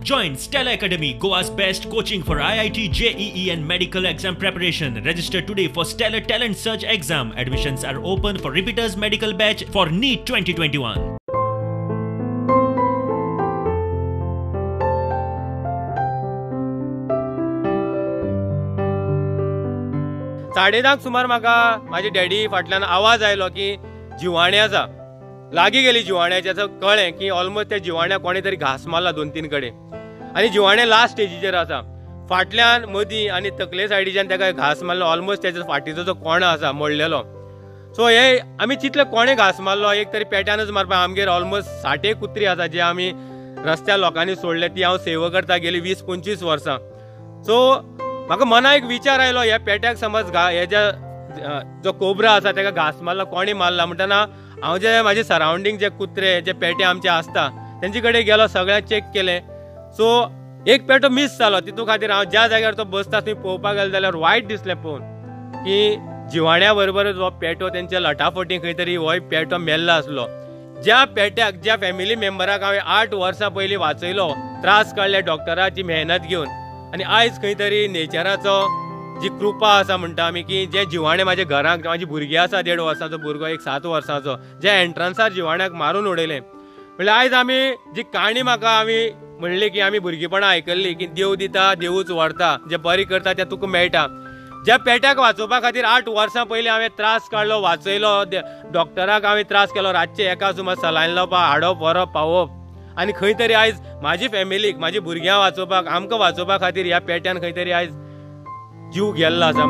Join Stellar Academy, Goa's best coaching for IIT, JEE and medical exam preparation. Register today for Stellar Talent Search exam. Admissions are open for repeaters medical batch for NEET 2021. 10:30 सुमार म्हाका म्हाजे daddy फाटल्यान आवाज आयलो की जिवाणें आसा. लागीं गेली जिवाण्याच्या, कळ्ळें की ऑलमोस्ट त्या जिवाण्याक कोणें तरी घास मारला 2-3 कडेन आनी जिवाणें लास्ट स्टेजीचेर आसा. फाटल्यान मदीं आनी तकले सायडीच्यान ताका घास मारलो, ऑलमोस्ट तेच्या फाटीचो जो कोणो आसा मोडलेलो. सो हे आमी चिंतले कोणें घास मारलो, एक तरी पेट्यानच मारपा. आमगेर ऑलमोस्ट 60 कुत्री आसा जे आमी रस्त्यार लोकांनी सोडले, ती हांव सेवा करता गेली 20-25 वर्सां. सो म्हाका मना एक विचार आयलो, ह्या पेट्याक समज हेज्या जो कोबरा आसा ताका घास मारला, कोणें मारला म्हणटना हांव जे म्हाजे सरावंडींग जे कुत्रे जे पेटे आमचे आसता तेंचे कडेन गेलो, सगळ्यांक चॅक केलें. सो एक पेटो मीस जालो, तितू खातीर हांव ज्या जाग्यार तो बसता थंय पळोवपाक गेलो जाल्यार वायट दिसलें पळोवन की जिवाण्या बरोबरच हो पेटो तेंच्या लटाफटी खंय तरी होय पेटो मेल्लो आसलो. ज्या पेट्याक, ज्या फॅमिली मेंबराक हांवें 8 वर्सां पयलीं वाचयलो, त्रास काडले डॉक्टराची मेहनत घेवन, आनी आयज खंय तरी नेचराचो जी कृपा आसा म्हणटा आमी की जे जिवाणें म्हाज्या घराक, म्हाजी भुरगीं आसा 1.5 वर्सांचो भुरगो, एक 7 वर्सांचो, ज्या एंट्रन्सार जिवाण्याक मारून उडयलें. म्हणल्यार आयज आमी जी काणी म्हाका आमी म्हणली की आमी भुरगेपणां आयकल्ली की देव दिता देवूच व्हरता, जे बरी करता तें तुका मेळटा. ज्या पेट्याक वाचोवपा खातीर 8 वर्सां पयलीं हांवें त्रास काडलो, वाचयलो, डॉक्टराक हांवें त्रास केलो, रातचे 1 सुमार सलायन लावपाक, हाडप व्हरप पावोवप, आनी खंय तरी आयज म्हाजी फॅमिलीक, म्हाजी भुरग्यांक वाचोवपाक, आमकां वाचोवपा खातीर ह्या पेट्यान खंय तरी आयज जीव गेल्लो आसा.